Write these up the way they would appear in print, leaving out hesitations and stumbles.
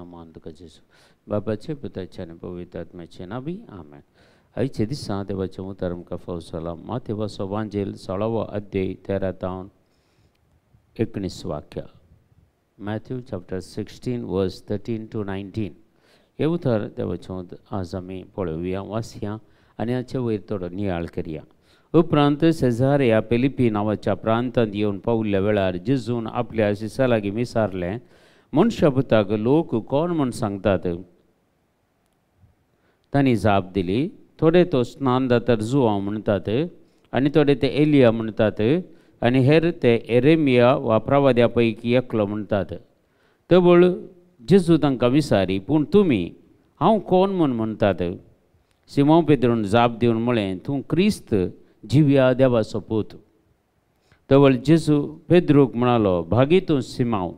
Naaman तुका जेजू, बाबाचे पुताचे आनी पवित्र आत्म्याचे नांवी आमेन. आयचे दिसा देवाचें उतर आमकां फावो जाला. माथेवाचो वांजेल 16वो अध्याय 13 तावन 19 वाक्य, Matthew chapter 16 verse 13 to 19. हें उतर देवाचें आज आमी पळोवया, वाचया आनी हाचे वयर थोडो नियाळ करया. उपरांत सेजारिया फिलिप्पी नांवाच्या प्रांतांत येवन पावल्ल्या वेळार जेजून आपल्या शिसां लागीं विचारलें, मनशा पुताक लोक कोण म्हूण सांगतात? तांणी जाप दिली, थोडे तो स्नानदातर जुआंव म्हणटात आनी थोडे ते एलिया म्हणटात आनी हेर ते एरेमिया वा प्रवाद्या पैकी एकलो म्हणटात. तबळ जेजू तांकां विचारी, पूण तुमी हांव कोण म्हूण म्हणटात? सिमांव पेद्रून जाप दिवन म्हळें, तूं क्रिस्त जिव्या देवाचो पूत. तवळ जेजू पेद्रूक म्हणालो, भागी तूं सिमांव,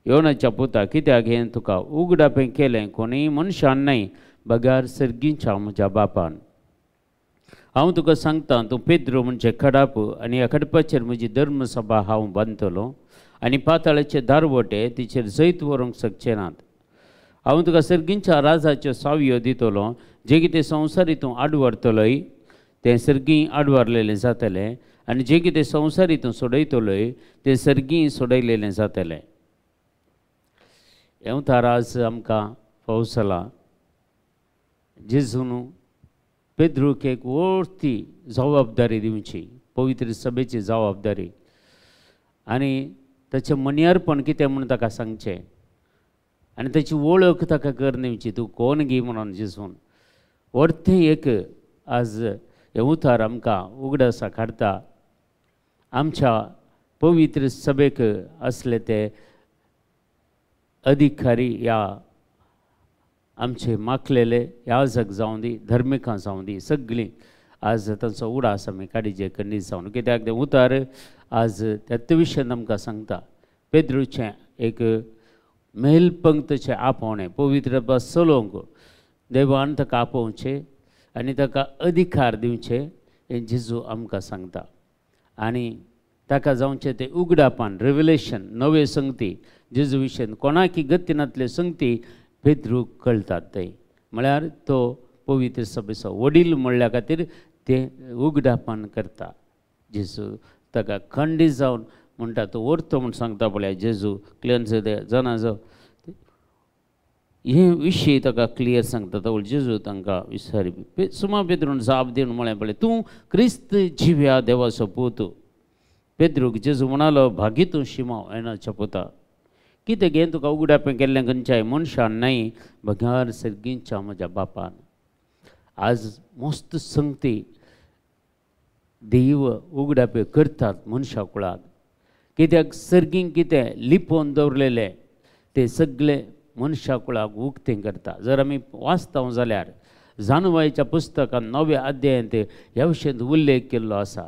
योनाच्या पुता, कित्याक हें तुका उगडापें केलें कोणीय मनशान न्हय बगार सर्गीच्या म्हज्या बापान. हांव तुका सांगता, तूं पेद्रू म्हणजे खडाप आनी ह्या खडपाचेर म्हजी धर्मसभा हांव बांदतलो आनी पाताळाचे दारवटे तिचेर जैत व्हरूंक शकचे नात. हांव तुका सर्गींच्या राजाच्यो सावयो दितलो, जें कितें संवसारी तूं आडवरतलोय तें सर्गीं आडवारलेलें जातलें आनी जें कितें संवसारी तूं सोडयतलोय तें सर्गीं सोडयलेलें जातलें. हें उतर आज आमकां फावो जाला. जेजून पेद्रूक एक व्हडली जबाबदारी दिवची, पवित्र सभेची जबाबदारी, आनी ताचें मनियारपण कितें म्हूण ताका सांगचें आनी ताची वळख ताका करून दिवची, तूं कोण गी म्हणून. जेजून व्हडलें एक आज हें उतर आमकां उगडासा काडटा. आमच्या पवित्र सभेक आसले ते अधिकारी ह्या आमचे माखलेले याजक जावं दी, धर्मिकां जावं दी, सगळीं आज तांचो उडास आमी काडीचे खंडीत जावन, कित्याक तें उतर आज त्याच विशयान आमकां सांगता. पेद्रूचें एक मेलपंक्तचें आपोवणें, पवित्र चलोवंक देवान ताका आपोवचें आनी ताका अधिकार दिवचे हें जेजू आमकां सांगता. आनी ताका जावचें तें उगडापान, रेवलेशन, नवे संगती जेजू विशयान कोणाकी गती नातले संगती पेद्रूक कळटात. ते म्हळ्यार तो पवित्र सभेचो वडील म्हणल्या खातीर ते उगडापण करता. जेजू ताका खंडीत जावन म्हणटा, तो व्हरतो म्हूण सांगता पळया जेजू क्लियर जाणा जाव हे विशय ताका क्लियर सांगता. तो जेजू तांकां विचारी, सुमा पेद्रून जाप दिवन म्हळें पळय, तूं क्रिस्त जिव्या देवाचो पूत. पेद्रूक जेजू म्हणालो, भागी तूं शिमांव येनाच्या पुता, कितें घेवन तुका उगडापें केल्लें खंयच्याय मनशान न्हय बगार सर्गींच्या म्हज्या बापान. आज मस्त संगती देव उगडापें करतात मनशा कुळाक, कित्याक सर्गीं कितें लिपोवन दवरलेलें तें सगळें मनशा कुळाक उक्तें करता. जर आमी वाचता जाल्यार जानवायच्या पुस्तकान 9व्या अध्यायांत ह्या विशयांत उल्लेख केल्लो आसा.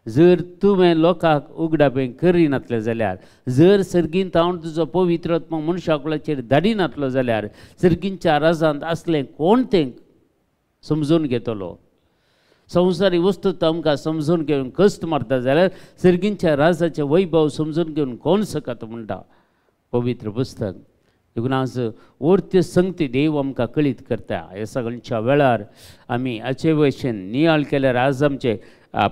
जर तुवें लोकांक उगडापें करिनातलें जाल्यार, जर सर्गींत हांव तुजो पवित्र आत्मा मनशा कुळाचेर धाडिनातलो जाल्यार सर्गींच्या राजांत आसलें कोण तें समजून घेतलो. संवसारी वस्तू आमकां समजून घेवन कश्ट मारता जाल्यार सर्गींच्या राजाचें वैभव समजून घेवन कोण शकत म्हणटा पवित्र पुस्तक. देखून आज वर्त्य संगती देव आमकां कळीत करता. ह्या सगळ्यांच्या वेळार आमी हाचे भशेन नियाळ केल्यार आज आमचे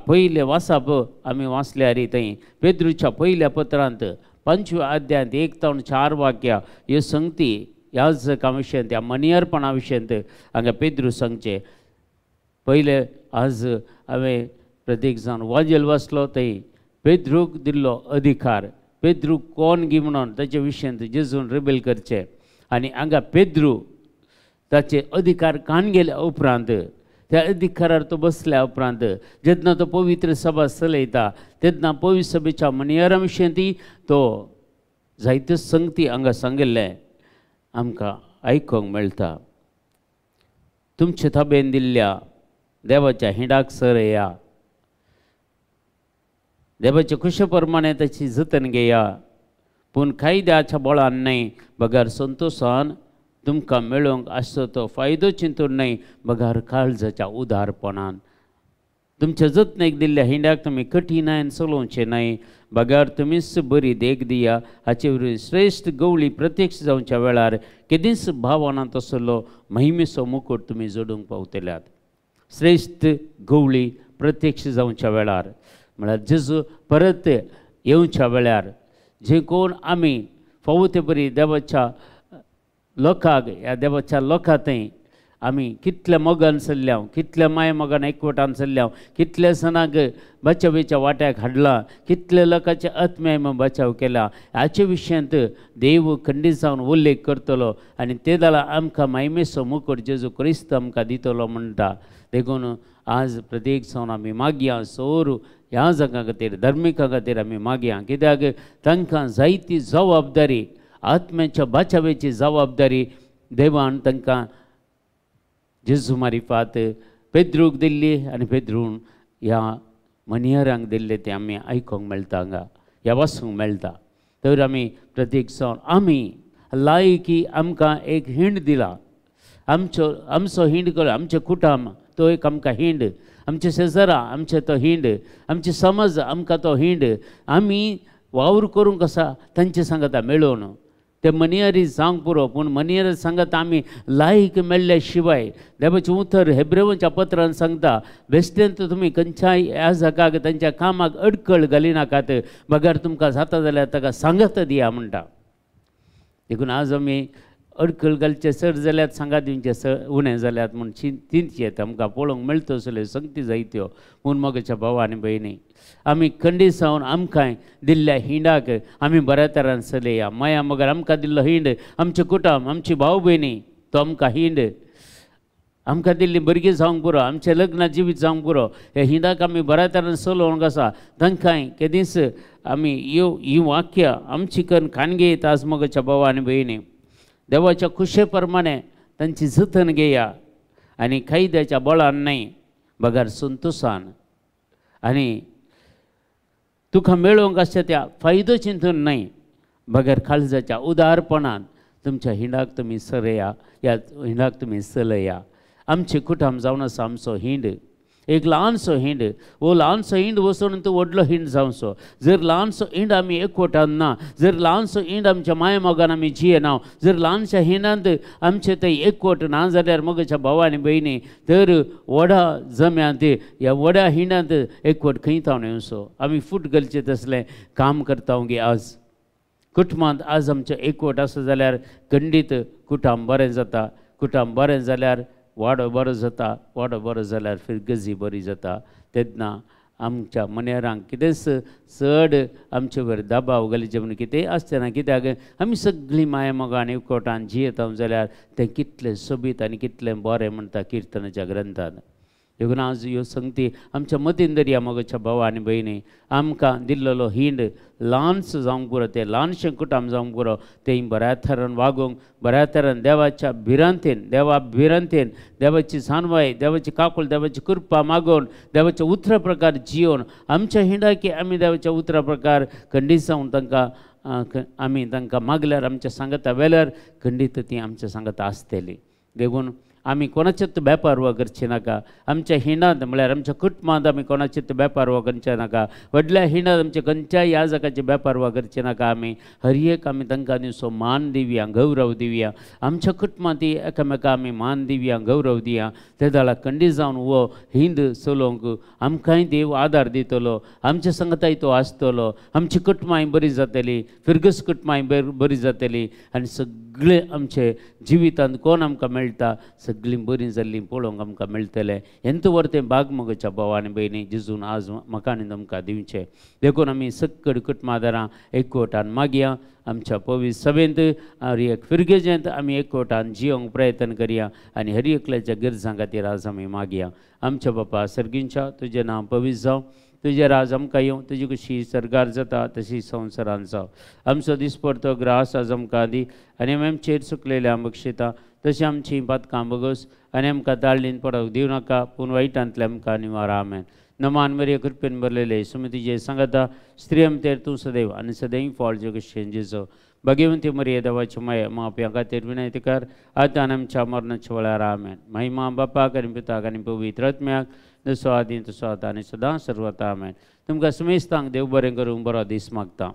पयलें वाचप आमी वाचल्यार थंय पेद्रूच्या पयल्या पत्रांत 5व्या अध्यायांत 1 ते 4 वाक्या ह्यो संगती याजका विशयांत, ह्या मनियारपणा विशयांत हांगा पेद्रू सांगचें. पयलें आज हांवें प्रत्येक जावन वाजेल वाचलो थंय पेद्रूक दिल्लो अधिकार, पेद्रू कोण गी म्हणून ताचे विशयांत जेजून रिबेल करचें आनी हांगा पेद्रू ताचे अधिकार कान गेल्या उपरांत, त्या अधिकारार तो बसल्या उपरांत जेन्ना तो पवित्र सभा चलयता तेन्ना पवित्र सभेच्या मनियारा विशयांत तो जायत्यो संगती हांगा सांगिल्लें आमकां आयकूंक मेळटा. तुमचे ताबेन दिल्ल्या देवाच्या हिंडाक सरया, देवाच्या खुशे प्रमाणे ताची जतन घेया, पूण कायद्याच्या बळान न्हय बगर संतोशान तुमकां मेळोवंक आसचो तो फायदो चिंतून न्हय बगर काळजाच्या उदारपणान. तुमच्या जतनेक दिल्ल्या हिंडाक तुमी कठीणायेन चलोवचें न्हय, बगर तुमीच बरी देख दिया. हाचे वरवीं श्रेश्ठ गवळी प्रत्यक्ष जावच्या वेळार केदींच भावनांत आसलो महिमेचो मुकुट तुमी जोडूंक पावतल्यात. श्रेश्ठ गवळी प्रत्यक्ष जावच्या वेळार म्हळ्यार जेजू परत येवच्या वेळार जे कोण आमी फावो ते बरी देवाच्या लोकांक ह्या देवाच्या लोकां थंय आमी कितल्या मोगान चल्ल्या, कितल्या माय मोगान एकवटान चल्ल्या, कितल्या सणाक बचावेच्या वाट्याक हाडला, कितल्या लोकांच्या आत्म्याय बचाव केला, हाचे विशयांत देव खंडीत जावन उल्लेख करतलो आनी ते जाल्यार आमकां मायमेचो मुकुट जेजू क्रिस्त आमकां दितलो म्हणटा. देखून आज प्रत्येक जावन आमी मागया सोर ह्या जगां खातीर, धार्मिकां खातीर आमी मागया, कित्याक तांकां जायती जबाबदारी, आत्म्याच्या बचावेची जबाबदारी देवान तांकां जेजू मारिफात पेद्रूक दिल्ली आनी पेद्रून ह्या मनियरांक दिल्ले तें आमी आयकूंक मेळटा, हांगा ह्या वाचूंक मेळटा. तर आमी प्रत्येक जावन आमी लायकी आमकां एक हिंड दिला, आमचो आमचो हिंड कळ आमचें कुटुंब तो एक आमकां हिंड, आमचे शेजरा आमचें तो हिंड, आमची समाज आमकां तो हिंड, आमी वावर करूंक आसा तांचे सांगता मेळोवन ते मनियारी जावंक पुरो, पूण मनियारी सांगता आमी लायक मेळ्ळ्या शिवाय देवाचें उतर हेब्रेवाच्या पत्रान सांगता बेश्टेंत तुमी खंयच्याय ह्या जगाक तांच्या कामाक अडकळ घालिनाकात, बगर तुमकां जाता जाल्यार ताका सांगत दिया म्हणटा. देखून आज आमी अडकळ घालचे चड जाल्यार सांगात दिवचे उणें जाल्यात म्हूण चिंतचें येता, आमकां पळोवंक मेळटा असल्यो संगती जायत्यो. पूण मोगाच्या भाव आनी भयणी आमी खंडीत जावन आमकां दिल्ल्या हिंडाक आमी बऱ्या तरान चलया. माया मगर आमकां दिल्लो हिंड आमचें कुटुंब, आमची भाव भयणी तो आमकां हिंड, आमकां दिल्ली भुरगीं जावंक पुरो, आमचें लग्न जिवीत जावंक पुरो, ह्या हिंडाक आमी बऱ्या तरान चलोवंक आसा. तांकांय केदींच आमी ह्यो हीं वाक्यां आमची करून खाणगी येता. आज मोगाच्या भाव आनी भयणी देवाच्या खुशे प्रमाणे तांची जतन घेया आनी कायद्याच्या बळान न्हय बगर संतोशान आनी तुका मेळोवंक आसता त्या फायदो चिंतून न्हय बगर काळजाच्या उदारपणान तुमच्या हिंडाक तुमी सरया, ह्या हिंडाक तुमी चलया. आमचें कुटुंब जावन आसा आमचो हिंड, एक ल्हानसो हिंड, हो ल्हानसो हिंड वचून तो व्हडलो हिंड जावचो. जर ल्हानसो हिंड आमी एकवटान ना, जर ल्हानसो हिंड आमच्या माया मोगान आमी जियेना, जर ल्हानशा हिंडांत आमचें तें एकवट ना जाल्यार मोगाच्या भाव आनी भयणी तर व्हडा जम्यांत ह्या व्हडा हिंडांत एकवट खंय तावन येवचो. आमी फूट घालचें तसलें काम करता गे आज कुटुंबांत. आज आमचें एकवट आसा जाल्यार खंडीत कुटुंब बरें जाता, कुटुंब बरें जाल्यार वाडो बरो जाता, वाडो बरो जाल्यार फिरगजी बरी जाता. तेन्ना आमच्या मनेरांक कितेंच चड आमचे वयर दबाव घालीचे म्हणून कितेंय आसचें ना, कित्याक आमी सगळीं माया मोगान एकवटान जियेता जाल्यार तें कितलें सोबीत आनी कितलें बरें म्हणटा किर्तनाच्या ग्रंथान. देखून आज ह्यो संगती आमच्या मतीन दरया मोगाच्या भाव आनी भयणी. आमकां दिल्लो हिंड ल्हानसो जावंक पुरो, तें ल्हानशें कुटुंब जावंक पुरो, तें बऱ्या तरान वागोवंक, बऱ्या तरान देवाच्या भिरांतेन, देवा भिरांतेन, देवाची जानवाय, देवाची काकूळ, देवाची कृपा मागोवन, देवाच्या उतरा प्रकार जियोवन आमच्या हिंडाकी आमी देवाच्या उतरा प्रकार खंडीत जावन तांकां आमी तांकां मागल्यार आमच्या सांगता वेल्यार खंडीत ती आमच्या सांगता आसतली. देखून आमी कोणाचेच बेपारवा करचें नाका. आमच्या हिंडांत म्हळ्यार आमच्या कुटुंबांत आमी कोणाचेच बेपारवा करचें नाका. व्हडल्या हिंडांत आमच्या खंयच्याय ह्या जगाचे बेपारवा करचें नाका. आमी हर एक आमी तांकां दिवचो मान दिवया, गौरव दिवया. आमच्या कुटुंबांत एकामेका आमी मान दिवया, गौरव दिया. ते जाल्यार खंडीत जावन हो हिंद चलोवंक आमकांय देव आदार दितलो, आमच्या संगताय तो आसतलो, आमची कुटुंबांय बरी जातली, फिरगस कुटुंबांय बरी जातली आनी सगळें आमचे जिवितांत कोण आमकां मेळटा सगळीं बरीं जाल्लीं पळोवंक आमकां मेळटलें. हेंच वरतें बाग मोगाच्या भाव आनी भयणी जेजून आज म्हाका आनी तुमकां दिवचें. देखून आमी सक्कड कुटुंबादारां एकवटान मागया. आमच्या पवित्र सभेंत हर एक फिरगेजेंत आमी एकवटान जियोंक प्रयत्न करया आनी हर एकल्याच्या गरजां खातीर आज आमी मागया. आमच्या बापा सर्गींच्या तुजें नांव पवित्र जावं, तुजें राज आमकां येवं, तुजी कशी सरकार जाता तशी संवसारान जावं. आमचो दिसपडतो ग्रास आज आमकां दी आनी आमी आमचेर चुकलेल्या बक्षिता तशें आमची पातकां बगस आनी आमकां ताळ्ळीन पडोवंक दिवं नाका, पूण वायटांतले आमकां निवारा. आमेन. नमान मरिया कृपेन भरलेले सुमी तुजें सांगता, स्त्री आमतेर तूं सदैव आनी सदैव फॉळ जगशेन जेजो. भगवंती मरिया देवाची माया माप्या खातीर विनंती कर आतां आमच्या मरणाच्या वेळार. आमेन. महिमा बापाक आनी पुताक आनी पवित्र आत्म्याक, जसो आदी तसो आतां आनी सदां सर्वता. आमेन. तुमकां समेस्तांक देव बरें करूं, बरो दीस मागता.